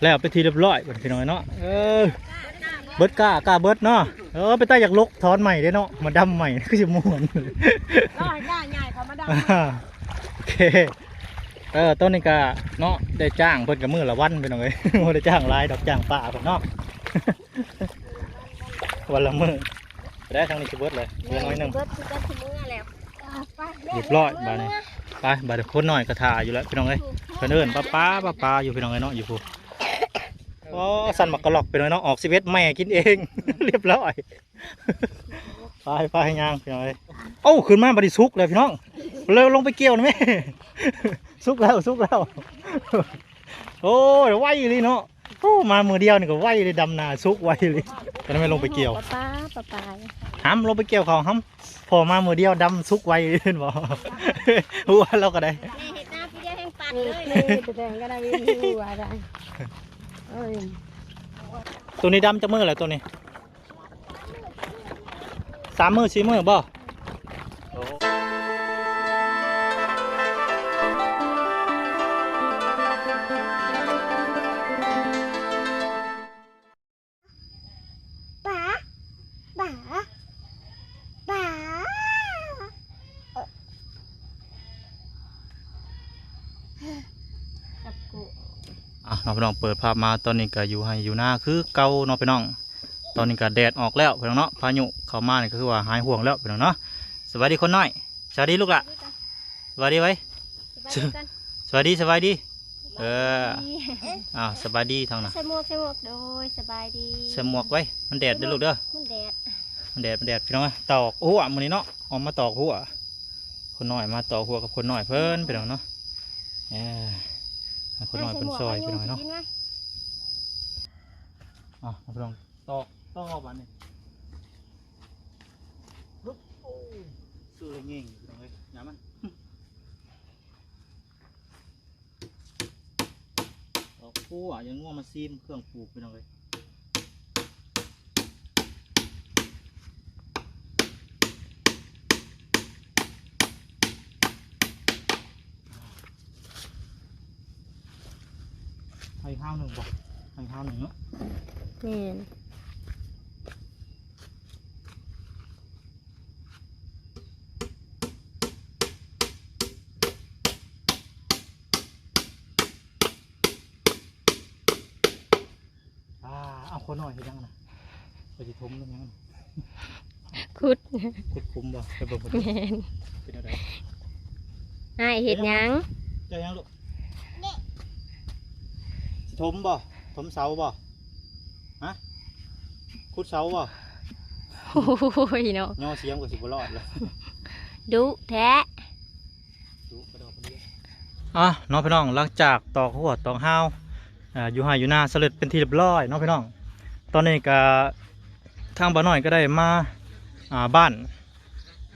ແລ້ວເປັນທີ່ຮຽບຮ້ອຍບັດນີ້ ພີ່ນ້ອງເອີຍເນາະ. ເອີ ເບິດກ້າ ກ້າເບິດເນາະ. ເອີ ເປັນຕາຢາກລົກຖອນໃໝ່ເດ້ເນາະ ມາດຳໃໝ່ ຄືຊິມ່ວນ. ລໍໃຫ້ກ້າໃຫຍ່ເຂົາມາດຳ. ໂອເຄ. ເອີ ຕອນນີ້ກະເນາະ ໄດ້ຈ້າງເພິ່ນກະມື້ລະວັນ ພີ່ນ້ອງເອີຍ. ບໍ່ໄດ້ຈ້າງຫຼາຍດອກ ຈ້າງປ້າເພິ່ນເນາະ ວັນລະມື້. ໄດ້ທາງນີ້ຊິເບິດເລີຍ ເຫຼືອໜ້ອຍໜຶ່ງ. ເບິດຄືກັນ ຊິເມືອແລ້ວ. ອ່າ ໄປ ຮຽບຮ້ອຍບາດນີ້. ໄປ ບາດນີ້ຄົນນ້ອຍກະຖ້າຢູ່ແລ້ວ ພີ່ນ້ອງເອີຍ. ເພິ່ນເອີ້ນປ້າໆ ປ້າໆ ຢູ່ ພີ່ນ້ອງເອີຍເນາະ ຢູ່ພຸ້ນ. ອໍ ສັນໝາກກະລອກ ພີ່ນ້ອງເນາະ ອອກສິບເອັດແມ່ກິນເອງ ຮຽບຮ້ອຍ. ໄປ ໄປ ຍ່າງ ພີ່ນ້ອງເອີຍ. ເອົ້າ ຂຶ້ນມາບາດນີ້ສຸກແລ້ວ ພີ່ນ້ອງ. ເລີຍລົງໄປກ່ຽວນະແມ່. ສຸກແລ້ວ ສຸກແລ້ວ. ໂອ້ຍ ໄວອີ່ຫຼີເນາະ. ໂອ້ ມາມື້ດຽວນີ້ກໍໄວເລີຍ ດຳນາສຸກໄວເລີຍ. ຕອນນັ້ນແມ່ນລົງໄປກ່ຽວ ປ້າໆ ປ້າໆ. ຫຳ ລົງໄປກ່ຽວເຂົ້າຫຳ. ພໍມາມື້ດຽວດຳສຸກໄວເຫັນບໍ່? ຫົວລາວກໍໄດ້ ແມ່ເຮັດນາປີດຽວແຮງປັດເລີຍ. ເອີ ແມ່ເຮັດແຕ່ແດງກໍໄດ້ ມີຫົວໄດ້. ເອີຍ ໂຕນີ້ດຳຈັກມື້ແລ້ວໂຕນີ້? ສາມມື້ ສີ່ມື້ບໍ່? ປາ ປາ ປາ ເອີ ຈັບກຸ ອ່ະ ເນາະ ພີ່ນ້ອງ ເປີດພາບມາຕອນນີ້ກະຢູ່ໄຮ່ຢູ່ນາຄືເກົ່າເນາະ ພີ່ນ້ອງ. ຕອນນີ້ກະແດດອອກແລ້ວ ພີ່ນ້ອງເນາະ ພາຍຸເຂົ້າມານີ້ກະຄືວ່າຫາຍຫ່ວງແລ້ວ ພີ່ນ້ອງເນາະ. ສະບາຍດີຄົນນ້ອຍ ສະບາຍດີລູກຫຼ້າ. ສະບາຍດີໄວ້ ສະບາຍດີກ່ອນ ສະບາຍດີ ສະບາຍດີ. ເອີ ສະບາຍດີ ອ້າວ ສະບາຍດີທາງນັ້ນ. ໃສ່ໝວກ ໃສ່ໝວກ ໂດຍ ສະບາຍດີ. ໃສ່ໝວກໄວ້ ມັນແດດເດີລູກເດີ ມັນແດດ ມັນແດດ ມັນແດດ ພີ່ນ້ອງ. ຕອກຮົ້ວມື້ນີ້ເນາະ ອອກມາຕອກຮົ້ວ. ຄົນນ້ອຍມາຕອກຮົ້ວກັບຄົນນ້ອຍເພິ່ນ ພີ່ນ້ອງເນາະ. ເອີ ໃຫ້ຄົນນ້ອຍເພິ່ນຊ່ອຍ ພີ່ນ້ອງເນາະ. ອ່ະ ພີ່ນ້ອງ ຕອກຕໍ່ບາດນີ້. ໂອ້ ຊື່ແລ້ວຍິງ ພີ່ນ້ອງເອີຍ ຍາມມັນ. ເອົາຂົ້ວ ຢ່າງົວມາຊີມເຄື່ອງປູກ ພີ່ນ້ອງເອີຍ. ໄຮ່ຮາວໜຶ່ງບໍ່? ໄຮ່ຮາວໜຶ່ງເນາະ. ແມ່ນ. ອ່າ ເອົາ ຄົນນ້ອຍເຮັດຫຍັງນະ? ໄປຊິຖົມເຮັດຫຍັງ? ຂຸດ ຂຸດຂຸມບໍ່? ໄປເບິ່ງເພິ່ນ. ແມ່ນ. ເປັນແນວໃດ? ອ້າຍເຮັດຫຍັງ? ເຈົ້າຫຍັງລູກ? ຊິຖົມບໍ່? ຖົມເສົາບໍ່? ຮະ? ຂຸດເສົາບໍ່? ໂອ້ຍເນາະ ຍໍສຽມກໍຊິບໍ່ລອດແລ້ວ. ດຸແທ້. ດຸກະດອກກະເດຍ. ອ່ະ ເນາະ ພີ່ນ້ອງ ຫຼັງຈາກຕອກຮົ້ວຕອກຮາວ ອ່າ ຢູ່ໄຮ່ຢູ່ນາສຳເລັດເປັນທີ່ຮຽບຮ້ອຍເນາະ ພີ່ນ້ອງ. ຕອນນີ້ກະ ທາງບ່າວນ້ອຍກໍໄດ້ມາ ອ່າ ບ້ານ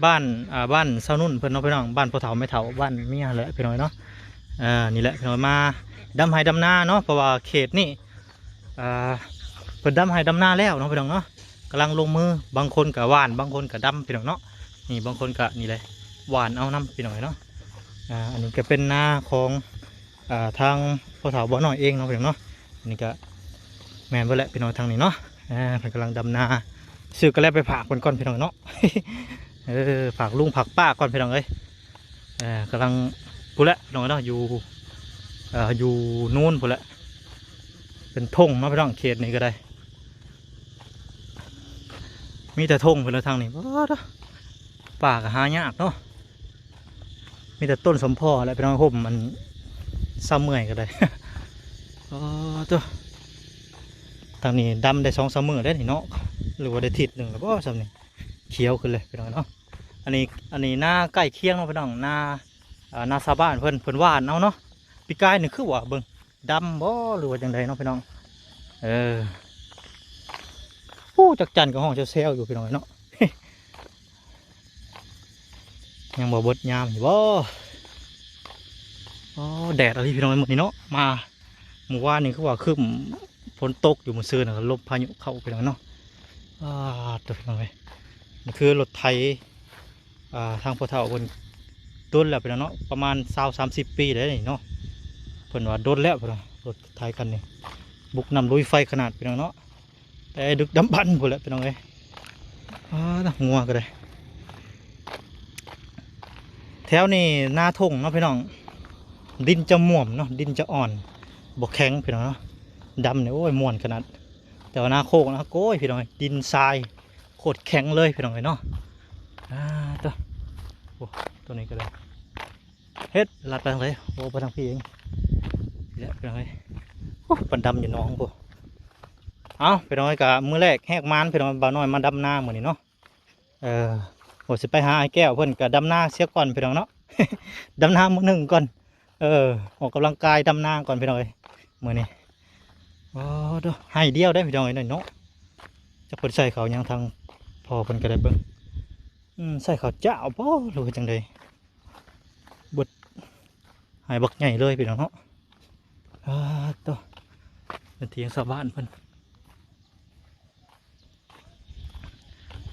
ບ້ານ ອ່າ ບ້ານຊາວນຸ່ນເພິ່ນເນາະ ພີ່ນ້ອງ ບ້ານພໍ່ເຖົ້າແມ່ເຖົ້າ ບ້ານເມຍແຫຼະ ພີ່ນ້ອງເນາະ. ເອີ ນີ້ແຫຼະ ພີ່ນ້ອງ ມາດຳໄຮ່ດຳນາເນາະ ເພາະວ່າເຂດນີ້ ອ່າ ເພິ່ນດຳໄຮ່ດຳນາແລ້ວເນາະ ພີ່ນ້ອງເນາະ. ກຳລັງລົງມື ບາງຄົນກະຫວ່ານ ບາງຄົນກະດຳ ພີ່ນ້ອງເນາະ. ນີ້ບາງຄົນກະນີ້ແຫຼະ ຫວ່ານເອົານຳ ພີ່ນ້ອງເນາະ. ອ່າ ອັນນີ້ກະເປັນນາຂອງ ອ່າ ທາງພໍ່ເຖົ້າບ່າວນ້ອຍເອງເນາະ ພີ່ນ້ອງເນາະ. ອັນນີ້ກະແມ່ນເບິດແຫຼະ ພີ່ນ້ອງ ທາງນີ້ເນາະ. ອ່າ ເພິ່ນກຳລັງດຳນາ ຊື້ກະແລັບໄປຝາກເພິ່ນກ່ອນ ພີ່ນ້ອງເນາະ. ເອີ ຝາກລຸງຝາກປ້າກ່ອນ ພີ່ນ້ອງເອີຍ. ເອີ ກຳລັງ ພຸ້ນແຫຼະ ພີ່ນ້ອງເນາະ ຢູ່ ເອີ ຢູ່ໂນນພຸ້ນແຫຼະ. ເປັນທົ່ງເນາະ ພີ່ນ້ອງ ເຂດນີ້ກໍໄດ້ ມີແຕ່ທົ່ງພຸ້ນແຫຼະທາງນີ້. ປ້າດ ປ່າກໍຫາຍາກເນາະ ມີແຕ່ຕົ້ນສົມພໍແຫຼະ ພີ່ນ້ອງ ຮົ່ມອັນ ຊາວເມື່ອຍກໍໄດ້. ອໍ ໂທ້ ທາງນີ້ດຳໄດ້ສອງສາມມື້ແລ້ວນີ້ເນາະ ຫຼືວ່າໄດ້ທິດໜຶ່ງແລ້ວບໍ່ ຊ່ຳນີ້ ຂຽວຂຶ້ນເລີຍ ພີ່ນ້ອງເນາະ. ອັນນີ້ ອັນນີ້ນາໃກ້ຄຽງເນາະ ພີ່ນ້ອງ ນາ ອ່າ ນາຊາວບ້ານເພິ່ນ ເພິ່ນຫວ່ານເອົາເນາະ. ປີກາຍນີ້ຄືວ່າເບິ່ງ ດຳບໍ່ ຫຼືວ່າຈັ່ງໃດເນາະ ພີ່ນ້ອງ. ເອີ ໂອ້ ຈັກຈັ່ນກໍຮ້ອງແຊວໆຢູ່ ພີ່ນ້ອງເນາະ. ຍັງບໍ່ເບິດຍາມຢູ່ບໍ່? ອໍ ແດດອີ່ຫຼີ ພີ່ນ້ອງ ມື້ນີ້ເນາະ. ມາມື້ວານນີ້ຄືວ່າຄຶ້ມຝົນຕົກຢູ່ ມື້ຊືນກໍລົມພາຍຸເຂົ້າ ພີ່ນ້ອງເນາະ. ອາ ໂທ້ ພີ່ນ້ອງເອີຍ ນີ້ຄືລົດໄຖ ອ່າ ທາງພໍ່ເຖົ້າເພິ່ນດົນແລ້ວ ພີ່ນ້ອງເນາະ ປະມານຊາວສາມສິບປີໄດ້ນີ້ເນາະ. ເພິ່ນວ່າດົນແລ້ວ ເພິ່ນວ່າລົດໄຖຄັນນີ້ ບຸກນ້ຳລຸຍໄຟຂະໜາດ ພີ່ນ້ອງເນາະ ແຕ່ດຶກດຳບັນພຸ້ນແຫຼະ ພີ່ນ້ອງເອີຍ. ອ້າ ງົວກໍໄດ້. ແຖວນີ້ນາທົ່ງເນາະ ພີ່ນ້ອງ, ດິນຈະໝ້ວມເນາະ, ດິນຈະອ່ອນ ບໍ່ແຂງ ພີ່ນ້ອງເນາະ. ດຳນີ້ ໂອ້ຍ ມ່ວນຂະໜາດ. ແຕ່ວ່ານາໂຄກນະ ໂອ້ຍ ພີ່ນ້ອງເອີຍ ດິນຊາຍ ໂຄດແຂງເລີຍ ພີ່ນ້ອງເອີຍເນາະ. ອ່າ ໂຕ ໂອ້ ໂຕນີ້ກໍໄດ້ ເຮັດ ລັດໄປທາງໃດ? ໂອ້ ໄປທາງພີ້ເອງ ນີ້ແຫຼະ ພີ່ນ້ອງເອີຍ. ໂອ້ ປານດຳຢູ່ໜອງພຸ້ນ. ເອົ້າ ພີ່ນ້ອງເອີຍ ກະມື້ແລກແຮກມານ ພີ່ນ້ອງ, ບ່າວນ້ອຍມາດຳນາມື້ນີ້ເນາະ. ເອີ ໂອ້ ຊິໄປຫາອ້າຍແກ້ວ ເພິ່ນກະດຳນາເສຍກ່ອນ ພີ່ນ້ອງເນາະ. ດຳນາມື້ໜຶ່ງກ່ອນ. ເອີ ອອກກຳລັງກາຍດຳນາກ່ອນ ພີ່ນ້ອງເອີຍ ມື້ນີ້. ອໍ ໂທ້ ໄຮ່ດຽວໄດ໋ ພີ່ນ້ອງເອີຍເນາະ. ຈັກເພິ່ນໃສ່ເຂົ້າຫຍັງ ທາງພໍ່ເພິ່ນກໍໄດ້ເບິ່ງ. ອືມ ໃສ່ເຂົ້າຈ້າວບໍ ຫຼືວ່າຈັ່ງໃດ? ເບິດໄຮ່ບັກໃຫຍ່ເລີຍ ພີ່ນ້ອງເນາະ. ອາ ໂທ້ ເປັນທີ່ຂອງຊາວບ້ານເພິ່ນ.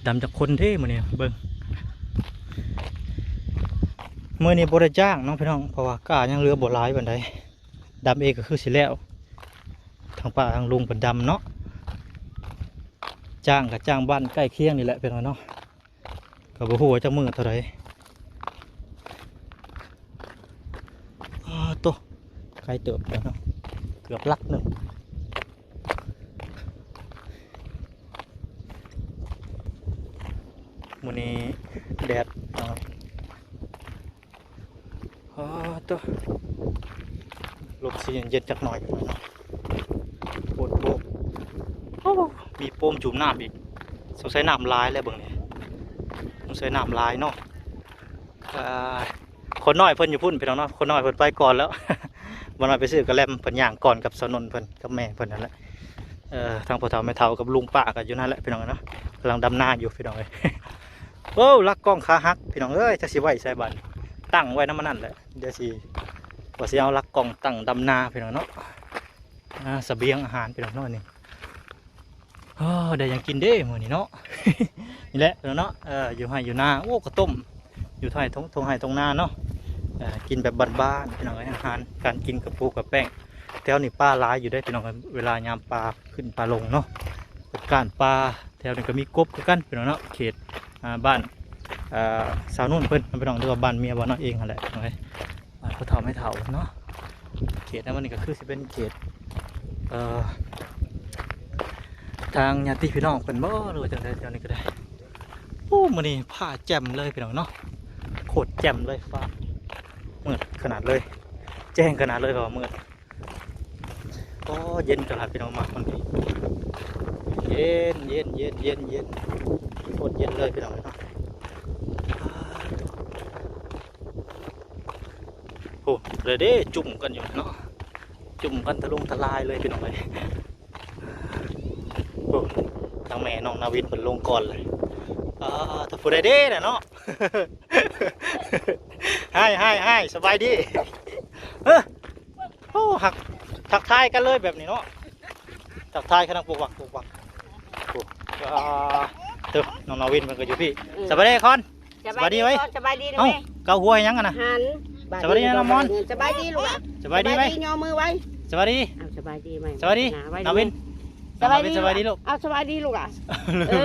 ດຳຈັກຄົນເດ້ມື້ນີ້ ເບິ່ງ. ມື້ນີ້ບໍ່ໄດ້ຈ້າງເນາະ ພີ່ນ້ອງ, ເພາະວ່າກ້າຍັງເຫຼືອບໍ່ຫຼາຍປານໃດ. ດຳເອງກໍຄືຊິແລ້ວ, ທາງປ້າທາງລຸງເພິ່ນດຳເນາະ. ຈ້າງກໍຈ້າງບ້ານໃກ້ຄຽງນີ້ແຫຼະ ພີ່ນ້ອງເນາະ. ກໍບໍ່ຮູ້ວ່າຈັກມື້ເທົ່າໃດ. ອ້າ ໂຕ ໄກເຕີບແລ້ວເນາະ, ເກືອບຫຼັກໜຶ່ງ. ມື້ນີ້ແດດເນາະ. ອໍ ໂຕ ລົມຊິເຢັນໆຈັກໜ້ອຍເນາະ. ໂອ້ ໂອ້ ມີໂປມຈຸ່ມນ້ຳອີກ. ສົງໄສນ້ຳຫຼາຍແລ້ວເບິ່ງນີ້, ສົງໄສນ້ຳຫຼາຍເນາະ. ອ່າ ຄົນນ້ອຍເພິ່ນຢູ່ພຸ້ນ ພີ່ນ້ອງເນາະ, ຄົນນ້ອຍເພິ່ນໄປກ່ອນແລ້ວ. ບ່າວນ້ອຍໄປຊື້ກະແລັມ ເພິ່ນຍ່າງກ່ອນກັບສາວນົນເພິ່ນ ກັບແມ່ເພິ່ນນັ້ນແຫຼະ. ເອີ ທາງພໍ່ເຖົ້າແມ່ເຖົ້າກັບລຸງປ້າກໍຢູ່ນັ້ນແຫຼະ ພີ່ນ້ອງເນາະ, ກຳລັງດຳນາຢູ່ ພີ່ນ້ອງເອີຍ. ໂອ້ ລັກກ້ອງຂາຫັກ ພີ່ນ້ອງເອີຍ, ຈັກຊິໄວ້ໃສບາດນີ້. ຕັ້ງໄວ້ນຳອັນນັ້ນແຫຼະ, ດຽວຊິ ວ່າຊິເອົາລັກກ້ອງຕັ້ງດຳນາ ພີ່ນ້ອງເນາະ. ອ່າ ສະບຽງອາຫານ ພີ່ນ້ອງເນາະ ນີ້. ໂອ້ ໄດ້ຫຍັງກິນເດ້ມື້ນີ້ເນາະ. ນີ້ແຫຼະ ພີ່ນ້ອງເນາະ, ເອີ ຢູ່ໄຮ່ຢູ່ນາ. ໂອ້ ກະຕົ້ມ ຢູ່ທົ່ງໄຮ່ທົ່ງ ທົ່ງໄຮ່ທົ່ງນາເນາະ. ເອີ ກິນແບບບ້ານໆ ພີ່ນ້ອງເອີຍ, ອາຫານການກິນກະປູກະແປ້ງ. ແຖວນີ້ປາຫຼາຍຢູ່ເດ້ ພີ່ນ້ອງເອີຍ, ເວລາຍາມປາຂຶ້ນປາລົງເນາະ ເປັນການປາ. ແຖວນີ້ກໍມີກົບຄືກັນ ພີ່ນ້ອງເນາະ, ເຂດ ອ່າ ບ້ານ ອ່າ ສາວນຸ່ນເພິ່ນ ພີ່ນ້ອງ, ຫຼືວ່າບ້ານເມຍບ່າວນ້ອຍເອງຫັ້ນແຫຼະ ພີ່ນ້ອງເອີຍ. ອ່າ ຜູ້ເຖົ້າແມ່ເຖົ້າເນາະ. ເຂດນັ້ນມັນນີ້ກໍຄືຊິເປັນເຂດ ເອີ ທາງຍາດຕິພີ່ນ້ອງເພິ່ນບໍ ຫຼືວ່າຈັ່ງໃດ ແຖວນີ້ກໍໄດ້. ໂອ້ ມື້ນີ້ຟ້າແຈ່ມເລີຍ ພີ່ນ້ອງເນາະ, ໂຄດແຈ່ມເລີຍຟ້າ, ມືດຂະໜາດເລີຍ, ແຈ້ງຂະໜາດເລີຍ ເພາະວ່າມືດ. ໂອ້ ເຢັນຂະໜາດ ພີ່ນ້ອງ, ມາຮອດນີ້ ເຢັນ ເຢັນ ເຢັນ ເຢັນ ເຢັນ ໂຄດເຢັນເລີຍ ພີ່ນ້ອງເນາະ. ໂອ້ ເດ້ ຈຸ່ມກັນຢູ່ເນາະ, ຈຸ່ມກັນທະລົງທະລາຍເລີຍ ພີ່ນ້ອງເອີຍ. ໂອ້ ທາງແມ່ນ້ອງນາວິນເພິ່ນລົງກ່ອນເລີຍ. ອ່າ ຖ້າຜູ້ໃດເດ້ນະເນາະ. ຮາຍ ຮາຍ ຮາຍ ສະບາຍດີ. ເອີ ໂອ້ ຮັກ ທັກທາຍກັນເລີຍແບບນີ້ເນາະ, ທັກທາຍກັນ ປົກປັກ ປົກປັກ. ໂອ້ ອ່າ ເຕີ ນ້ອງນາວິນເພິ່ນກໍຢູ່ພີ້. ອືມ ສະບາຍດີກ່ອນ. ສະບາຍດີໄວ້. ສະບາຍດີ ເອົ້າ ເຈົ້າຫົວໃຫ້ຫຍັງຫັ້ນນະ? ສະບາຍດີນະນ້ອງມອນ. ສະບາຍດີລູກຫຼານ. ສະບາຍດີໄວ້. ຍອມມືໄວ້. ສະບາຍດີ. ເອົ້າ ສະບາຍດີໄວ້. ສະບາຍດີ ນ້ອງນາວິນ. ສະບາຍດີ ສະບາຍດີລູກ. ເອົາ ສະບາຍດີລູກຫຼານ. ເອີ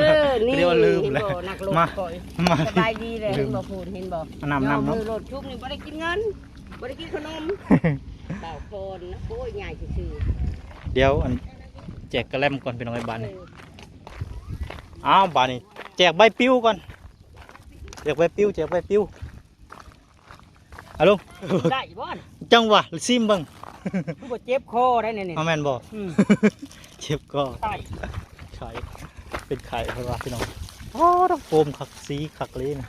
ນີ້ ເດີວ່າລືມແລ້ວ. ເຫັນບໍ່ ນັກລົບ ມາ ຂ້ອຍ ມາ ສະບາຍດີເລີຍ. ເຫັນບໍ່ ພູນ ເຫັນບໍ່? ນ້ຳ ນ້ຳເນາະ. ມື້ໂລດຊຸກນີ້ບໍ່ໄດ້ກິນເງິນ ບໍ່ໄດ້ກິນຂະໜົມ. ບ່າວພອນນະ ໂອ້ຍ ຍາຍຊື່ໆ. ດຽວ ອັນ ແຈກກະແລັມກ່ອນ ພີ່ນ້ອງເອີຍ ບາດນີ້. ເອີ ອ້າວ ບາດນີ້ແຈກໃບປິວກ່ອນ. ແຈກໃບປິວ ແຈກໃບປິວ. ອາ ໄດ້ບໍ່? ຈັ່ງຫວະ ຊິມເບິ່ງ. ຄືບໍ່ເຈັບຄໍໄດ໋ນີ້. ເອົາແມ່ນບໍ່? ອືມ ເຈັບຄໍ. ໄຂ້ ໄຂ້ ເປັນໄຂ້ເພິ່ນວ່າ ພີ່ນ້ອງ. ໂອ້ ດອກໂຟມຄັກ ສີຄັກເລີຍນະ.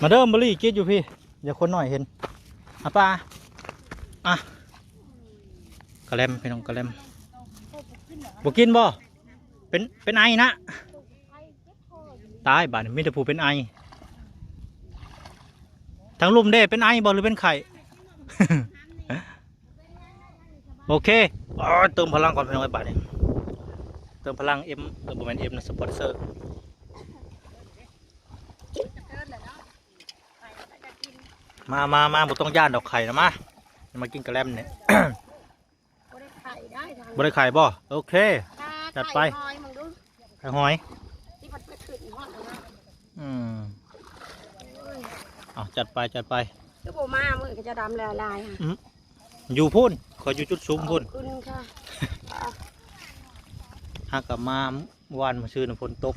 ມາເດີ ມາລີ ກິນຢູ່ພີ້. ຢ່າຄົນນ້ອຍເຫັນ. ອາ ປ້າ ອາ ກະແລັມ ພີ່ນ້ອງ ກະແລັມ. ບໍ່ກິນບໍ່? ເປັນ ເປັນໄອນະ. ຕາຍ ບາດນີ້ມີແຕ່ຜູ້ເປັນໄອ. ທາງລຸ່ມເດ້ ເປັນໄອບໍ່ ຫຼືເປັນໄຂ້? ໂອເຄ. ເອີ ເຕີມພະລັງກ່ອນ ພີ່ນ້ອງເອີຍ ບາດນີ້. ເຕີມພະລັງ ເອັມ ເອີ ບໍ່ແມ່ນ ເອັມ ນະ ສະປອນເຊີ. ໄປ ມາ ມາ ມາ ບໍ່ຕ້ອງຢ້ານດອກ ໄຂ່ນະ ມາ ມາກິນກະແລັມນີ້. ບໍ່ໄດ້ໄຂ່ໄດ້ທາງ ບໍ່ໄດ້ໄຂ່ບໍ່? ໂອເຄ ຈັດໄປ ໄຂ່ຫອຍ ມອງດູ ໄຂ່ຫອຍ ທີ່ມັນໄປຂຶ້ນຮອດນະ. ອືມ ເອົາ ຈັດໄປ ຈັດໄປ. ຄືບໍ່ມາ ມື້ເຂົາເຈົ້າດຳແລ້ວຫຼາຍ ອືມ ຢູ່ພຸ້ນ ຂ້ອຍຢູ່ຈຸດສູງພຸ້ນ ຂອບຄຸນຄ່ະ. ຫາກະມາວານມື້ຊືນຝົນຕົກ.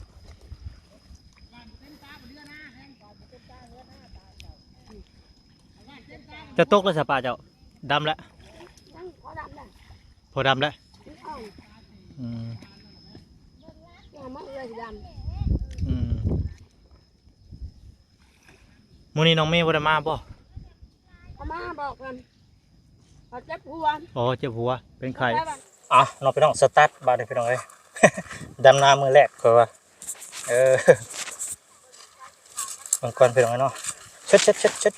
ຈະຕົກແລ້ວສະປາເຈົ້າ ດຳແລ້ວ ຍັງພໍດຳແລ້ວ ພໍດຳແລ້ວ. ອືມ ອືມ ແລ້ວມາເອື້ອຍຊິດຳ. ອືມ ມື້ນີ້ນ້ອງເມບໍ່ໄດ້ມາບໍ່? ເຂົາມາບອກກັນ ເຂົາເຈັບຫົວ. ອໍ ເຈັບຫົວ ເປັນໄຂ້. ອ່ະ ເນາະ ພີ່ນ້ອງ ສະຕາດບາດນີ້ ພີ່ນ້ອງເອີຍ ດຳນາມື້ແລກ ເຂົາວ່າ. ເອີ ເບິ່ງກ່ອນ ພີ່ນ້ອງເອີຍເນາະ ເຊັດ ເຊັດ ເຊັດ ເຊັດ.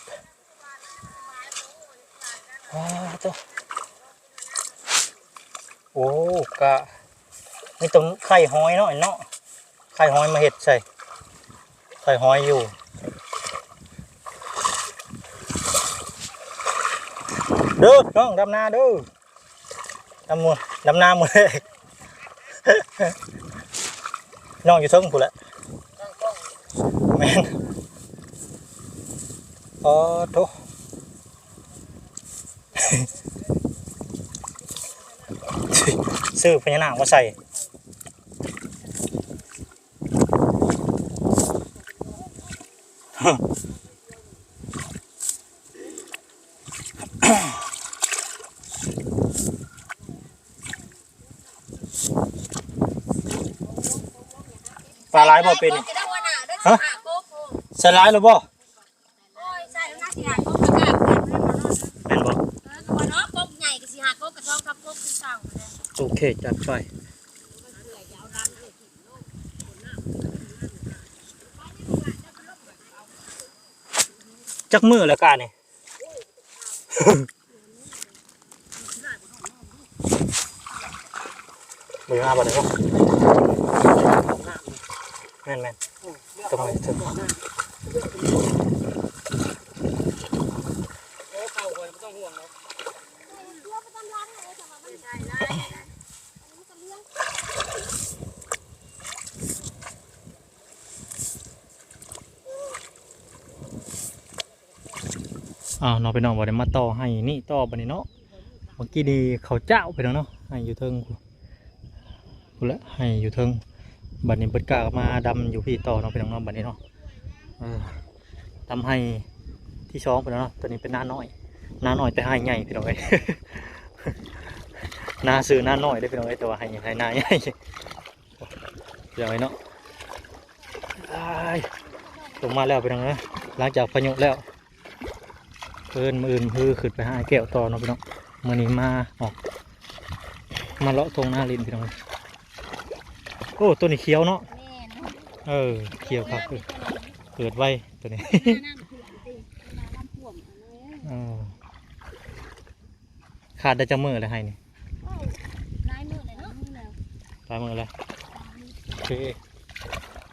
ອ້າ ໂຕ ໂອ້ ກະມີແຕ່ໄຂ່ຫອຍເນາະ ເນາະ ໄຂ່ຫອຍມາເຮັດໃສ່ ໄຂ່ຫອຍຢູ່. ເດີ ນ້ອງ ດຳນາເດີ ດຳ ດຳນາມື້ແລກ. ນ້ອງຢູ່ເທິງພຸ້ນແຫຼະ ແມ່ນ. ອໍ ໂທ້ ຊື້ພະຍານາກມາໃສ່. ປາຫຼາຍບໍ່ປີນີ້? ຮະ? ໃສ່ຫຼາຍແລ້ວບໍ່? ໂອ້ຍ ໃສ່ແລ້ວໜ້າຊິຫາກົບກະກາບກັນແມ່ນບໍ່ເນາະ? ເອີ ກະບໍ່ເນາະ ກົບໃຫຍ່ກະຊິຫາກົບກະຊອງກັບກົບຄືເກົ່າຫັ້ນແຫຼະ. ໂອເຄ ຈັດໄປ. ຈັກມື້ແລ້ວກະນີ້? ບໍ່ຢູ່ນາບັດນີ້ເນາະ. ແມ່ນໆ ຕົງນີ້ເຖິງ ອ້າວ ເນາະ ພີ່ນ້ອງ ບໍ່ໄດ້ມາຕໍ່ໄຮ່ນີ້ຕໍ່ບັດນີ້ເນາະ. ເມື່ອກີ້ນີ້ເຂົ້າຈ້າວ ພີ່ນ້ອງເນາະ ໄຮ່ຢູ່ເທິງພຸ້ນ ພຸ້ນແຫຼະ ໄຮ່ຢູ່ເທິງ. ບັດນີ້ເບິດກະມາດຳຢູ່ພີ້ຕໍ່ເນາະ ພີ່ນ້ອງເນາະ ບັດນີ້ເນາະ. ເອີ ດຳໄຮ່ທີສອງພຸ້ນແຫຼະເນາະ. ໂຕນີ້ເປັນນານ້ອຍ ນານ້ອຍແຕ່ໄຮ່ໃຫຍ່ ພີ່ນ້ອງເອີຍ ນາຊື່ນານ້ອຍເດ້ ພີ່ນ້ອງເອີຍ ແຕ່ວ່າໄຮ່ ໄຮ່ນາໃຫຍ່. ພີ່ນ້ອງເອີຍເນາະ ອ້າຍ ລົງມາແລ້ວ ພີ່ນ້ອງເອີຍ ຫຼັງຈາກພາຍຸແລ້ວ. ເອີ້ນ ມື້ອື່ນຄືຂຶ້ນໄປຫາອ້າຍແກ້ວຕໍ່ເນາະ ພີ່ນ້ອງ. ມື້ນີ້ມາ ອອກມາເລາະທົ່ງນາຫຼິ້ນ ພີ່ນ້ອງເອີຍ. ໂອ້ ໂຕນີ້ຂຽວເນາະ. ແມ່ນ ເອີ ຂຽວຄັກ ເກີດໄວໂຕນີ້. ນ້ຳຖ້ວມຕິ ນ້ຳຖ້ວມ ເອີ ຂາດໄດ້ຈັກມື້ແລ້ວໄຮ່ນີ້? ໂອ້ ຫຼາຍມື້ແລ້ວເນາະ ຫຼາຍມື້ແລ້ວ. ໂອເຄ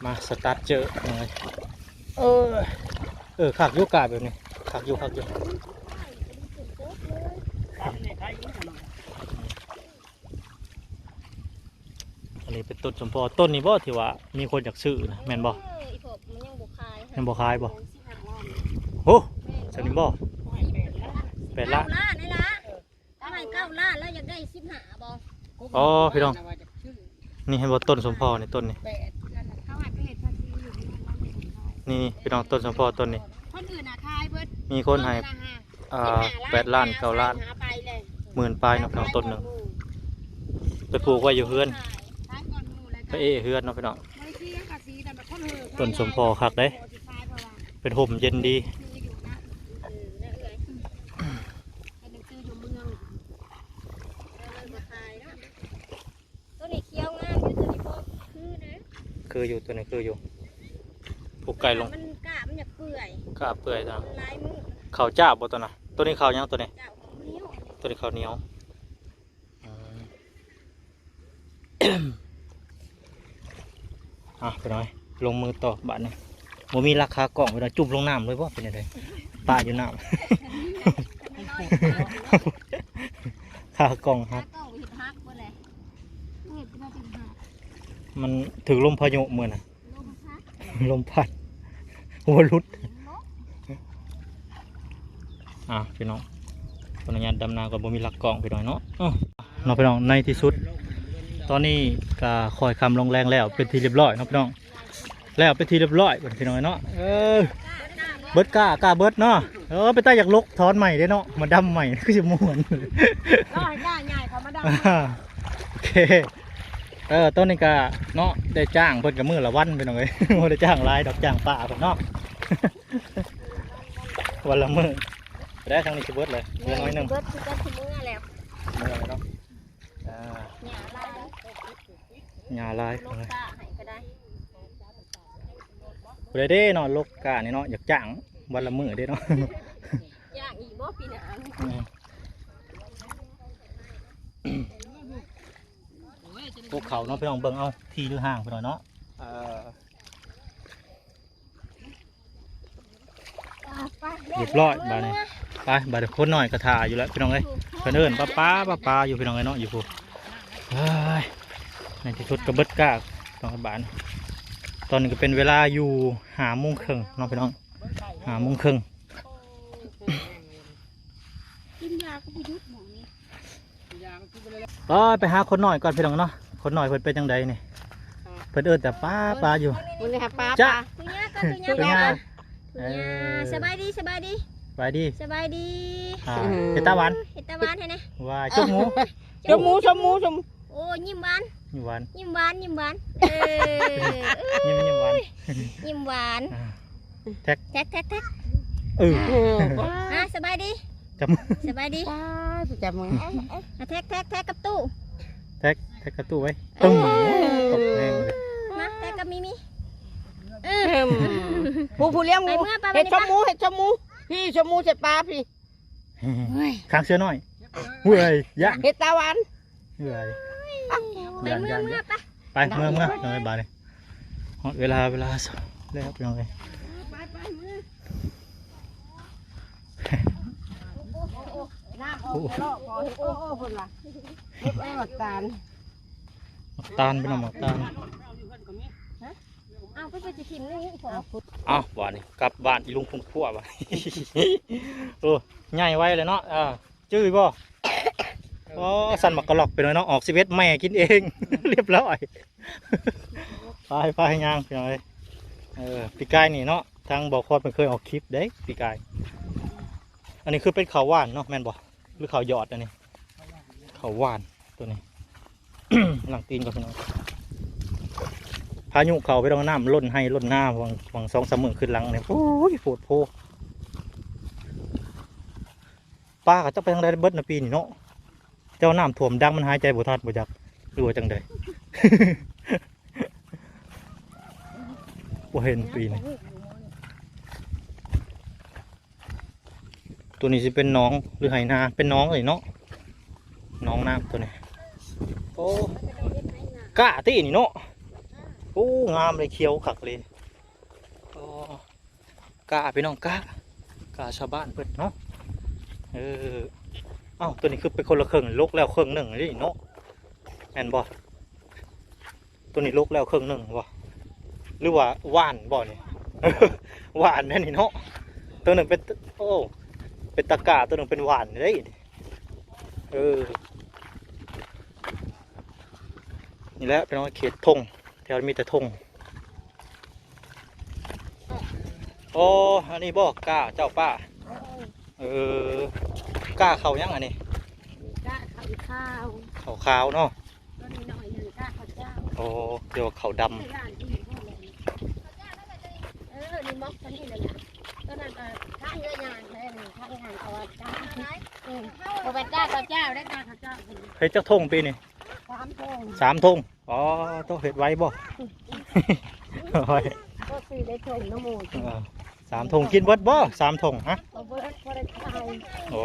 ມາສະຕາດເຈີເລີຍ. ເອີ ເອີ ຄັກຢູ່ກາແບບນີ້ ຄັກຢູ່ ຄັກຢູ່. ອັນນີ້ເປັນຕົ້ນສົມພໍ ຕົ້ນນີ້ບໍ່ ທີ່ວ່າມີຄົນຢາກຊື້ນະ ແມ່ນບໍ່? ເອີ ອີ່ພໍມັນຍັງບໍ່ຂາຍ ຍັງບໍ່ຂາຍບໍ່? ໂອ້ ຊັ້ນນີ້ບໍ່? ແປດລ້ານ ເກົ້າລ້ານນີ້ລະ ເອົາໃຫ້ເກົ້າລ້ານແລ້ວ ຢາກໄດ້ສິບຫ້າບໍ່? ອໍ ພີ່ນ້ອງ ນີ້ເຫັນບໍ່ ຕົ້ນສົມພໍນີ້ ຕົ້ນນີ້ ແປດ ເຂົາໃຫ້ໄປເຮັດພາສີຢູ່ເມືອງລາວນີ້ ນີ້ ພີ່ນ້ອງ ຕົ້ນສົມພໍຕົ້ນນີ້ ຄົນອື່ນນະຂາຍເບິດ ມີຄົນໃຫ້ ອ່າ ແປດລ້ານ ເກົ້າລ້ານ ໝື່ນປາຍເນາະ ພີ່ນ້ອງ ຕົ້ນໜຶ່ງ ໄປປູກໄວ້ຢູ່ເຮືອນ ພະເອເຮືອນເນາະ ພີ່ນ້ອງ. ຕົ້ນສົມພໍຄັກເດ້ ເປັນຮົ່ມເຢັນດີ. ໂຕນີ້ຂຽວງາມຢູ່ ໂຕນີ້ບໍ່ຄືເດ້. ຄືຢູ່ ໂຕນີ້ຄືຢູ່ ຜູກໄກ່ລົງ ມັນກາບມັນຢາກເປື່ອຍ ກາບເປື່ອຍ ມັນຫຼາຍມື້. ເຂົ້າຈ້າວບໍ່ໂຕນັ້ນ? ໂຕນີ້ເຂົ້າຫຍັງໂຕນີ້? ເຈົ້າ ເຂົ້າໜຽວ ໂຕນີ້ເຂົ້າໜຽວ. ອືມ ອ່ະ ໄປໜ້ອຍ ລົງມືຕໍ່ບາດນີ້ ບໍ່ມີລາຄາກ້ອງ ໄປໜ້ອຍ ຈຸບລົງນ້ຳເລີຍບໍ່ ເປັນຈັ່ງໃດ? ປະຢູ່ນ້ຳ ຂາກ້ອງຫັກ ຂາກ້ອງເຮັດຫັກເບິດແຫຼະ ເຮັດມາຈົນຫັກ ມັນຖືກລົມພາຍຸມື້ນະ ລົມພັດ ລົມພັດ ຫົວຫຼຸດ ອ່າ ພີ່ນ້ອງ ຂໍອະນຸຍາດດຳນາກ່ອນ ບໍ່ມີຫຼັກກ້ອງ ພີ່ນ້ອງເນາະ ເນາະ ພີ່ນ້ອງ ໃນທີ່ສຸດ ຕອນນີ້ກໍຄ່ອຍຄ່ຳລົງແລງແລ້ວ ເປັນທີ່ຮຽບຮ້ອຍເນາະ ພີ່ນ້ອງ ແລ້ວເປັນທີ່ຮຽບຮ້ອຍ ພີ່ນ້ອງເນາະ ເອີ ເບິດກ້າ ກ້າເບິດເນາະ ເອີ ເປັນຕາຢາກລົກຖອນໃໝ່ເດ້ເນາະ ມາດຳໃໝ່ ຄືຊິມ່ວນ ລໍໃຫ້ກ້າໃຫຍ່ເຂົາມາດຳ ໂອເຄ ເອີ ຕອນນີ້ກໍເນາະ ໄດ້ຈ້າງເພິ່ນກໍມື້ລະວັນ ພີ່ນ້ອງເອີຍ ບໍ່ໄດ້ຈ້າງຫຼາຍດອກ ຈ້າງປ້າເພິ່ນເນາະ ວັນລະມື້ ໄດ້ທາງນີ້ຊິເບິດເລີຍ ເຫຼືອໜ້ອຍໜຶ່ງ ເບິດຄືກັນ ຊິເມືອແລ້ວ ເມືອແລ້ວເນາະ ອ່າ ຫຍ້າຫຼາຍ ຫຍ້າຫຼາຍ ລົກກ້າໃຫ້ກໍໄດ້ ຜູ້ໃດເດ້ເນາະ ລົກກ້ານີ້ເນາະ ຢາກຈ້າງວັນລະມື້ເດ້ເນາະ ຈ້າງອີກບໍ່ປີໜ້າ ອືມ ພວກເຂົາເນາະ ພີ່ນ້ອງ ເບິ່ງເອົາ ທີ່ຫຼືຫ່າງ ພີ່ນ້ອງເນາະ ເອີ ຮຽບຮ້ອຍບາດນີ້ ໄປ ບາດນີ້ຄົນນ້ອຍກໍຖ້າຢູ່ແລ້ວ ພີ່ນ້ອງເອີຍ ເພິ່ນເອີ້ນປ້າໆ ປ້າໆ ຢູ່ ພີ່ນ້ອງເອີຍເນາະ ຢູ່ພຸ້ນ ເອີຍ ໃນທີ່ສຸດກໍເບິດກ້າ ຕ້ອງບາດນີ້ ຕອນນີ້ກໍເປັນເວລາຢູ່ຫ້າໂມງເຄິ່ງເນາະ ພີ່ນ້ອງ ຫ້າໂມງເຄິ່ງ ກິນຢາກໍບໍ່ຢຸດໝໍນີ້ ໄປ ໄປຫາຄົນນ້ອຍກ່ອນ ພີ່ນ້ອງເນາະ ຄົນນ້ອຍເພິ່ນເປັນຈັ່ງໃດນີ້ ເພິ່ນເອີ້ນແຕ່ປ້າ ປ້າຢູ່ ມື້ນີ້ຫາປ້າ ຈ້າ ປ້າ ຄຸຍຍາກ່ອນ ຄຸຍຍາກ່ອນ ເອີ ສະບາຍດີ ສະບາຍດີ ສະບາຍດີ ສະບາຍດີ ອ່າ ເຮັດຕາຫວານ ເຮັດຕາຫວານໃຫ້ແດ່ ວ່າ ຈົກໝູ ຈົກໝູ ຈົກໝູ ຈົກໝູ ໂອ້ ຍິ້ມຫວານ ຍິ້ມຫວານ ຍິ້ມຫວານ ຍິ້ມຫວານ ເອີ ຍິ້ມ ຍິ້ມຫວານ ຍິ້ມຫວານ ອ່າ ແທັກ ແທັກ ແທັກ ແທັກ ເອີ ເອີ ອ່າ ສະບາຍດີ ຈັບມື ສະບາຍດີ ຈ້າ ຈັບມື ອ່າ ແທັກ ແທັກ ແທັກກັບຕູ້ ແທັກ ແທັກກັບຕູ້ໄວ້ ເອີ ຕບແຮງເລີຍ ມາ ແທັກກັບມີມີ ເອີ ຜູ້ ຜູ້ລ້ຽງໝູ ໄປເມືອ ໄປ ເຮັດ ໄປ ຊົມໝູ ເຮັດຊົມໝູ ພີ່ ຊົມໝູໃສ່ປາ ພີ່ ເຮີ້ຍ ຂ້າງເສືອນ້ອຍ ເຮີ້ຍ ຢ້ານ ເຮັດຕາຫວານ ເຮີ້ຍ ໄປເມືອ ຢ້ານ ເມືອ ໄປ ເມືອ ເມືອ ເອີ ບາດນີ້ ຮອດເວລາ ເວລາແລ້ວ ພີ່ນ້ອງເອີຍ ໄປ ໄປ ເມືອ ນ້ຳອອກຕະຫຼອດ ພໍເຮັດ ໂອ້ ໂອ້ ເພິ່ນວ່າ ເຮັດ ເອີ ໝາກຕານ ໝາກຕານ ພີ່ນ້ອງ ໝາກຕານ ເອົາ ເພິ່ນ ເພິ່ນຊິຖິ້ມນີ້ ເອົາ ບາດນີ້ກັບບ້ານອີລຸງຄຸນຄົວບາດນີ້ ໂອ້ ໃຫຍ່ໄວເລີຍເນາະ ເອີ ຈື່ບໍ່? ອໍ ສັນໝາກກະລອກໄປໜ້ອຍເນາະ ອອກສິບເອັດແມ່ກິນເອງ ຮຽບຮ້ອຍ ໄປ ໄປ ຍ່າງ ພີ່ນ້ອງເອີຍ ເອີ ປີກາຍນີ້ເນາະ ທາງບໍ່ຄອດເພິ່ນເຄີຍອອກຄລິບເດ້ ປີກາຍ ອັນນີ້ຄືເປັນເຂົ້າຫວ່ານເນາະ ແມ່ນບໍ່? ຫຼືເຂົ້າຢອດ ອັນນີ້ເຂົ້າຫວ່ານ ຕົວນີ້ ລ້າງຕີນກ່ອນ ພີ່ນ້ອງ ພາຍຸເຂົ້າ ໄປ ນ້ຳລົ້ນໄຮ່ລົ້ນນາ ຫວ່າງ ຫວ່າງສອງສາມມື້ຂຶ້ນຫຼັງນີ້ ໂອ້ຍ ໂພດໂພ ປາເຂົາເຈົ້າໄປທາງໃດເບິດນະປີນີ້ເນາະ ເຈົ້າ ນ້ຳຖ້ວມດັງ ມັນຫາຍໃຈບໍ່ທັນບໍ່ຈັກ ຫຼືວ່າຈັ່ງໃດ ບໍ່ເຫັນປີນີ້. ຕົວນີ້ຊິເປັນໜອງ ຫຼືໄຮ່ນາ ເປັນໜອງເລີຍເນາະ ໜອງນ້ຳຕົວນີ້ ໂອ້ ກ້າຕິນີ້ເນາະ ໂອ້ ງາມເລີຍ ຂຽວຄັກເລີຍ ໂອ້ ກ້າ ພີ່ນ້ອງ ກ້າ ກ້າຊາວບ້ານເພິ່ນເນາະ ເອີ ເອົ້າ ຕົວນີ້ຄືເປັນຄົນລະເຄິ່ງ ລົກແລ້ວເຄິ່ງໜຶ່ງນີ້ເນາະ ແມ່ນບໍ່? ຕົວນີ້ລົກແລ້ວເຄິ່ງໜຶ່ງບໍ່ ຫຼືວ່າຫວ່ານບໍ່ນີ້? ຫວ່ານແນ່ນີ້ເນາະ ຕົວໜຶ່ງເປັນ ໂອ້ ເປັນຕາກ້າ ຕົວໜຶ່ງເປັນຫວ່ານເດ້ ເອີ ນີ້ແຫຼະພີ່ນ້ອງ ເຂດທົ່ງ ແຖວນີ້ມີແຕ່ທົ່ງ ໂອ້ ອັນນີ້ບໍ່ ກ້າເຈົ້າປ້າ? ເອີ ກ້າເຂົ້າຫຍັງອັນນີ້? ກ້າເຂົ້າຂາວ ເຂົ້າຂາວເນາະ ຕົວນ້ອຍໆ ນັ້ນກ້າເຂົ້າເຈົ້າ ໂອ້ ດຽວເຂົ້າດຳ ເອີ ນີ້ໝອກຕົວນີ້ແຫຼະ ຕົວນັ້ນກໍທາງເຮືອຍາງແທ້ນີ້ ທາງເຮືອຍາງເຂົາວ່າກ້າ ເອີ ບໍ່ແມ່ນກ້າເຂົ້າເຈົ້າເດ້ ກ້າເຂົ້າເຈົ້າ ເຮັດຈັກທົ່ງປີນີ້? ສາມທົ່ງ ສາມທົ່ງ ອໍ ໂຕເຮັດໄວບໍ່? ໂອ້ຍ ກໍຊື້ໄດ້ຖົງນຳໝູ່ ເອີ ສາມຖົງ ກິນເບິດບໍ່ ສາມຖົງ? ຮະ ບໍ່ເບິດ ພໍໄດ້ຂາຍ ໂອ້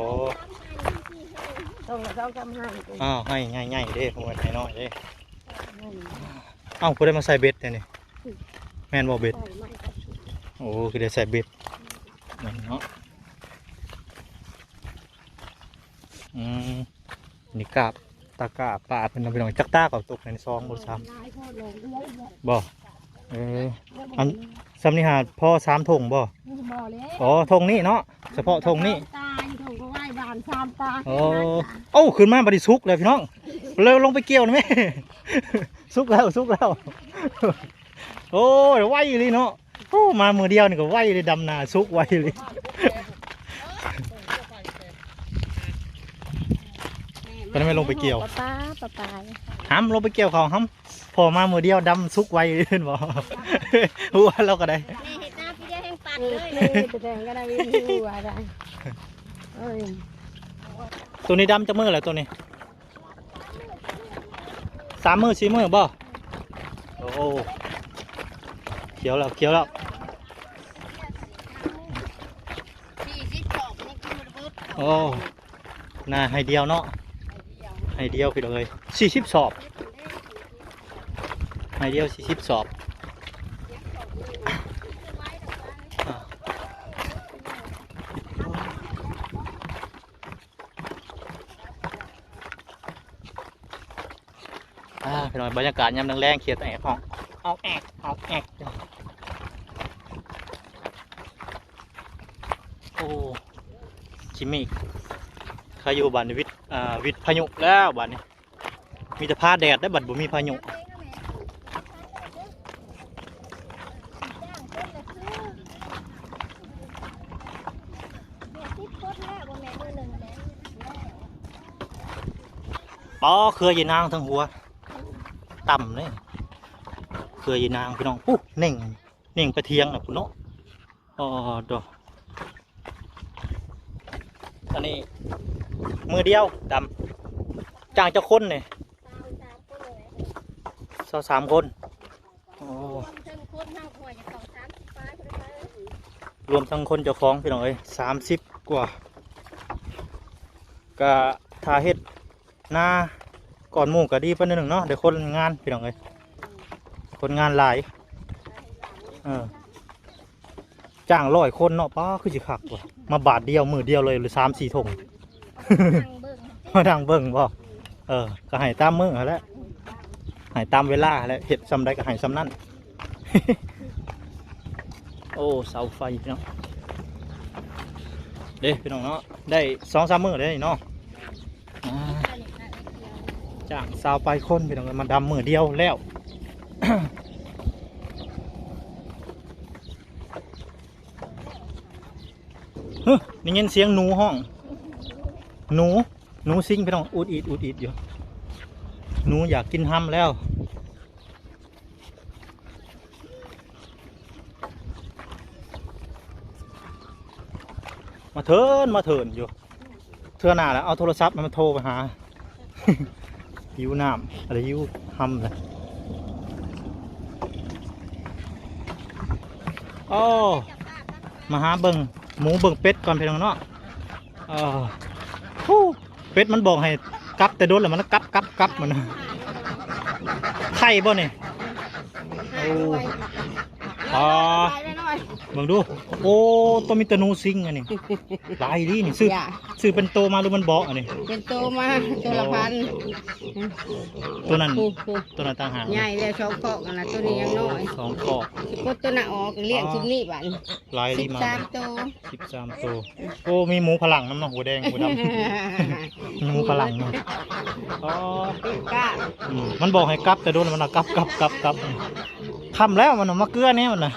ຖົງລະສອງສາມຮ້ອຍ ອ້າວ ໄຮ່ໃຫຍ່ໆເດ້ ບໍ່ແມ່ນໄຮ່ນ້ອຍເດ້ ອືມ ເອົ້າ ຜູ້ໃດມາໃສ່ເບັດແທ້ນີ້? ອືມ ແມ່ນບໍ່ເບັດ? ໂອ້ ຄືໄດ້ໃສ່ເບັດ ແມ່ນເນາະ ອືມ ນີ້ກາບ ຕາກ້າປາດເພິ່ນເນາະ ພີ່ນ້ອງ. ຈັກຕາເຂົາຕົກໃນ ສອງບໍ່ ສາມ ຫຼາຍໂພດເລີຍ ເຫຼືອອີກແລ້ວ ບໍ່? ເອີ ອັນ ສ່ຳນີ້ຫາພໍສາມຖົງບໍ່? ບໍ່ແລ້ວ ອໍ ຖົງນີ້ເນາະ ສະເພາະຖົງນີ້ ຕາຢູ່ ຖົງກໍໄວ້ບານສາມຕາ. ໂອ້ ໂອ້ ຂຶ້ນມາບັດນີ້ສຸກແລ້ວ ພີ່ນ້ອງ ເລີຍລົງໄປກ່ຽວນຳແມ່. ສຸກແລ້ວ ສຸກແລ້ວ. ໂອ້ຍ ໄວອີ່ຫຼີເນາະ. ໂອ້ ມາມື້ດຽວນີ້ກໍໄວເລີຍ ດຳນາສຸກໄວເລີຍ. ປານນັ້ນແມ່ນລົງໄປກ່ຽວ ປາປາ ປາປາ ຫຳລົງໄປກ່ຽວເຂົ້າຫຳ. ພໍມາມື້ດຽວດຳສຸກໄວເລີຍ ເຫັນບໍ່? ຫົວລາວກໍໄດ້ ແມ່ເຮັດນາປີດຽວແຮງປັນເລີຍ ເອີ ແຕ່ແດງກໍໄດ້ ມີຫົວໄດ້. ໂອ້ຍ ໂຕນີ້ດຳຈັກມື້ແລ້ວໂຕນີ້? ສາມມື້ ສີ່ມື້ບໍ່? ໂອ້ ຂຽວແລ້ວ ຂຽວແລ້ວ. ສີ່ສິບສອງ ຍັງກິນບໍ່ໄດ້ເບິດ. ໂອ້ ນາໄຮ່ດຽວເນາະ ໄຮ່ດຽວພີ່ນ້ອງເອີຍ ສີ່ສິບສອບ ໄຮ່ດຽວສີ່ສິບສອບ. ອ່າ ພີ່ນ້ອງ ບັນຍາກາດຍາມແລງໆ ຂຽດແອກ ອອກ ອອກແອກ ອອກແອກ. ໂອ້ ຈິມມີ້ ໃຄຢູ່ບ້ານນີ້ ວິດ ອ່າ ວິດພາຍຸແລ້ວບາດນີ້. ມີແຕ່ຟ້າແດດໄດ໋ ບັດບໍ່ມີພາຍຸ. ອໍ ເຄືອຍານາງທັງຫົວ ຕ່ຳເດ້ ເຄືອຍານາງ ພີ່ນ້ອງ. ປູ້ ເໜັງ ເໜັງໄປທຽງນະພຸ້ນເນາະ. ອໍ ໂດ ອັນນີ້ມື້ດຽວດຳ. ຈ້າງຈັກຄົນນີ້? ຊາວສາມຄົນ. ໂອ້ ລວມທັງຄົນເຈົ້າຂອງ ພີ່ນ້ອງເອີຍ ສາມສິບກວ່າ. ກະຖ້າເຮັດ ນາກ່ອນໝູ່ກໍດີປານໜຶ່ງເນາະ ໄດ້ຄົນງານ ພີ່ນ້ອງເອີຍ ຄົນງານຫຼາຍ. ເອີ ຈ້າງຮ້ອຍຄົນເນາະ ປ້າ ຄືຊິຄັກວ່າ ມາບາດດຽວມື້ດຽວເລີຍ ສາມສີ່ຖົງ ມານັ່ງເບິ່ງ ມານັ່ງເບິ່ງບໍ່? ເອີ ກໍໃຫ້ຕາມມື້ຫັ້ນແຫຼະ ໃຫ້ຕາມເວລາຫັ້ນແຫຼະ ເຮັດສ່ຳໃດກໍໃຫ້ສ່ຳນັ້ນ. ໂອ້ ເສົາໄຟເນາະ ເດ້ ພີ່ນ້ອງເນາະ ໄດ້ສອງສາມມື້ເດ້ເນາະ. ອ່າ ຈ້າງຊາວປາຍຄົນ ພີ່ນ້ອງເອີຍ ມາດຳມື້ດຽວແລ້ວ. ຮຶ ໄດ້ຍິນສຽງໜູຮ້ອງ ໜູ ໜູຊິງ ພີ່ນ້ອງ ອຸດອີດ ອຸດອີດຢູ່ ໜູຢາກກິນຮຳແລ້ວ. ມາເທີນ ມາເທີນຢູ່ ເທື່ອໜ້າລະເອົາໂທລະສັບມາໂທໄປຫາ ຫິວນ້ຳ ອະໄລຫິວຮຳລະ. ໂອ້ ມາຫາເບິ່ງໝູເບິ່ງເປັດກ່ອນ ພີ່ນ້ອງເນາະ. ເອີ ຜູ້ ເປັດມັນບອກໃຫ້ກັບແຕ່ດົນແລ້ວ ມັນກັບກັບກັບມັນນະ. ໄຂ່ບໍ່ນີ້? ໂອ້ ອໍ ເບິ່ງດູ ໂອ້ ໂຕມີແຕ່ໜູຊິງອັນນີ້ ຫຼາຍອີ່ຫຼີນີ້. ຊື້ ຊື້ເປັນໂຕມາຫຼືມັນເບາະອັນນີ້? ເປັນໂຕມາ ໂຕລະພັນ. ໂຕນັ້ນ ໂຕນັ້ນຕ່າງຫາກ ໃຫຍ່ແລ້ວສອງຄອກຫັ້ນນະ ໂຕນີ້ຍັງນ້ອຍ ສອງຄອກ. ຊິປົດໂຕນັ້ນອອກ ລ້ຽງຊຸມນີ້ບາດນີ້ ຫຼາຍອີ່ຫຼີມາ ສິບສາມໂຕ. ສິບສາມໂຕ. ໂອ້ ມີໝູຝຣັ່ງນຳເນາະ ຫົວແດງຫົວດຳ ມີໝູຝຣັ່ງນຳ. ອໍ ປີກາ ອືມ ມັນບອກໃຫ້ກັບແຕ່ດົນ ມັນວ່າກັບກັບກັບກັບ. ຄ່ຳແລ້ວ ມັນມາເກືອແນວນັ້ນນະ.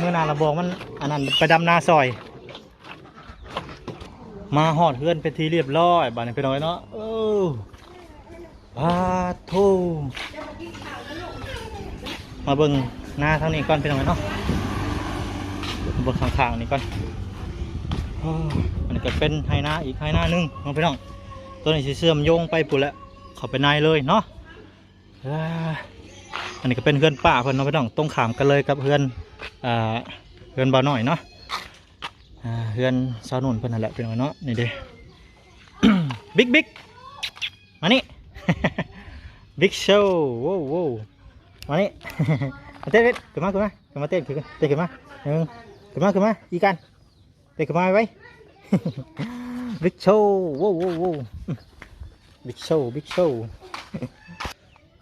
ມື້ໜ້າລະບອກມັນອັນນັ້ນ ໄປດຳນາຊ່ອຍ. ມາຮອດເຮືອນເປັນທີ່ຮຽບຮ້ອຍບາດນີ້ ພີ່ນ້ອງເອີຍເນາະ. ເອີ ປາດໂທ້ ມາເບິ່ງນາທາງນີ້ກ່ອນ ພີ່ນ້ອງເອີຍເນາະ ເບິ່ງຂ້າງໆນີ້ກ່ອນ. ໂອ້ ອັນນີ້ກໍເປັນໄຮ່ນາອີກໄຮ່ນາໜຶ່ງເນາະ ພີ່ນ້ອງ. ໂຕນີ້ຊິເຊື່ອມໂຍງໄປພຸ້ນແຫຼະ ເຂົ້າໄປໃນເລີຍເນາະ. ອ່າ ອັນນີ້ກໍເປັນເຮືອນປ້າເພິ່ນເນາະ ພີ່ນ້ອງ ຕົງຂ້າມກັນເລີຍກັບເຮືອນ ອ່າ ເຮືອນບ່າວນ້ອຍເນາະ. ອ່າ ເຮືອນຊາວໜຸ່ນເພິ່ນຫັ້ນແຫຼະ ພີ່ນ້ອງເນາະ. ນີ້ເດ້ ບິກບິກ ມານີ້ ບິກໂຊ. ໂວ້ວໂວ້ວ ມານີ້ ມາເຕັ້ນ ຂຶ້ນມາ ຂຶ້ນມາ ຂຶ້ນມາເຕັ້ນ ຂຶ້ນ ເຕັ້ນຂຶ້ນມາ. ໜຶ່ງ ຂຶ້ນມາ ຂຶ້ນມາ ອີການ ເຕັ້ນຂຶ້ນມາໄວ Big Show ໂວ້ Big Show Big Show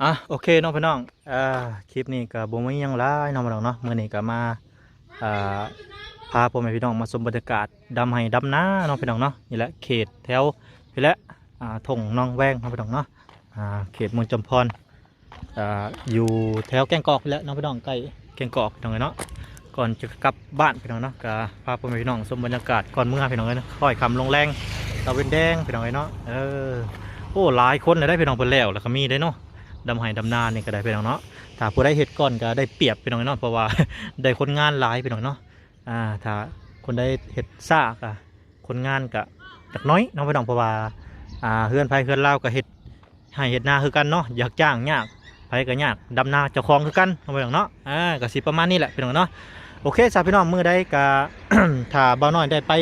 ອ່ະ ໂອເຄເນາະພີ່ນ້ອງ ອ່າ ຄລິບນີ້ກໍບໍ່ມີຫຍັງຫຼາຍເນາະພີ່ນ້ອງເນາະ ມື້ນີ້ກໍມາ ອ່າ ພາພໍ່ແມ່ພີ່ນ້ອງມາຊົມບັນຍາກາດດຳໄຮ່ດຳນາເນາະພີ່ນ້ອງເນາະ ນີ້ແຫຼະເຂດແຖວພີ້ແຫຼະ ອ່າ ທົ່ງໜອງແວງເນາະພີ່ນ້ອງເນາະ ອ່າ ເຂດເມືອງຈຳພອນ ອ່າ ຢູ່ແຖວແກ້ງກອກນີ້ແຫຼະເນາະພີ່ນ້ອງ ໃກ້ແກ້ງກອກພີ່ນ້ອງເອີຍເນາະ ກ່ອນຈະກັບບ້ານພີ່ນ້ອງເນາະ ກໍພາພໍ່ແມ່ພີ່ນ້ອງຊົມບັນຍາກາດກ່ອນເມືອພີ່ນ້ອງເອີຍເນາະ ຄ່ອຍຄ່ຳລົງແລງ ຕາເວັນແດງພີ່ນ້ອງເອີຍເນາະ ເອີ ໂອ້ ຫຼາຍຄົນເລີຍເດ້ພີ່ນ້ອງ ເພິ່ນແລ້ວ ແລ້ວກໍມີເດ້ເນາະ ດຳໄຮ່ດຳນານີ້ກໍໄດ້ພີ່ນ້ອງເນາະ ຖ້າຜູ້ໃດເຮັດກ່ອນກໍໄດ້ປຽບພີ່ນ້ອງເນາະ ເພາະວ່າໄດ້ຄົນງານຫຼາຍພີ່ນ້ອງເນາະ ອ່າ ຖ້າຄົນໃດເຮັດຊ້າກໍຄົນງານກໍຈັກໜ້ອຍເນາະພີ່ນ້ອງ ເພາະວ່າ ອ່າ ເຮືອນໃຜເຮືອນລາວກໍເຮັດໄຮ່ເຮັດນາຄືກັນເນາະ ຢາກຈ້າງຍາກ ໃຜກໍຍາກ ດຳນາເຈົ້າຂອງຄືກັນເນາະພີ່ນ້ອງເນາະ ອ່າ ກໍຊິປະມານນີ້ແຫຼະພີ່ນ້ອງເນາະ ໂອເຄຊະພີ່ນ້ອງ ມື້ໃດກໍ ຖ້າບ່າວນ້ອຍໄດ້ໄປ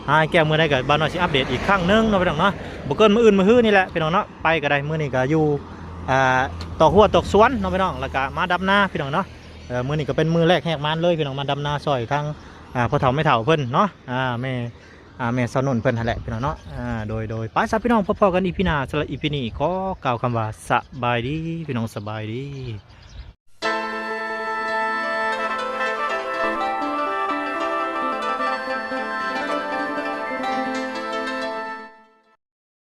ຫາອ້າຍແກ້ວມື້ໃດກໍ ບ່າວນ້ອຍຊິອັບເດດອີກຄັ້ງໜຶ່ງເນາະພີ່ນ້ອງເນາະ ບໍ່ເກີນມື້ອື່ນມື້ຮືນີ້ແຫຼະພີ່ນ້ອງເນາະ ໄປກໍໄດ້ ມື້ນີ້ກໍຢູ່ ອ່າ ຕອກຮົ້ວຕອກສວນເນາະພີ່ນ້ອງ ແລ້ວກໍມາດຳນາພີ່ນ້ອງເນາະ ເອີ ມື້ນີ້ກໍເປັນມື້ແລກແຫກມານເລີຍພີ່ນ້ອງ ມາດຳນາຊ່ອຍທາງ ອ່າ ພໍ່ເຖົ້າແມ່ເຖົ້າເພິ່ນເນາະ ອ່າ ແມ່ ອ່າ ແມ່ສາວໜຸ່ນເພິ່ນຫັ້ນແຫຼະພີ່ນ້ອງເນາະ ອ່າ ໂດຍ ໂດຍ ໄປຊະພີ່ນ້ອງ ພົບພໍ້ກັນອີພີໜ້າ ສຳລັບອີພີນີ້ຂໍກ່າວຄຳວ່າສະບາຍດີພີ່ນ້ອງ ສະບາຍດີ.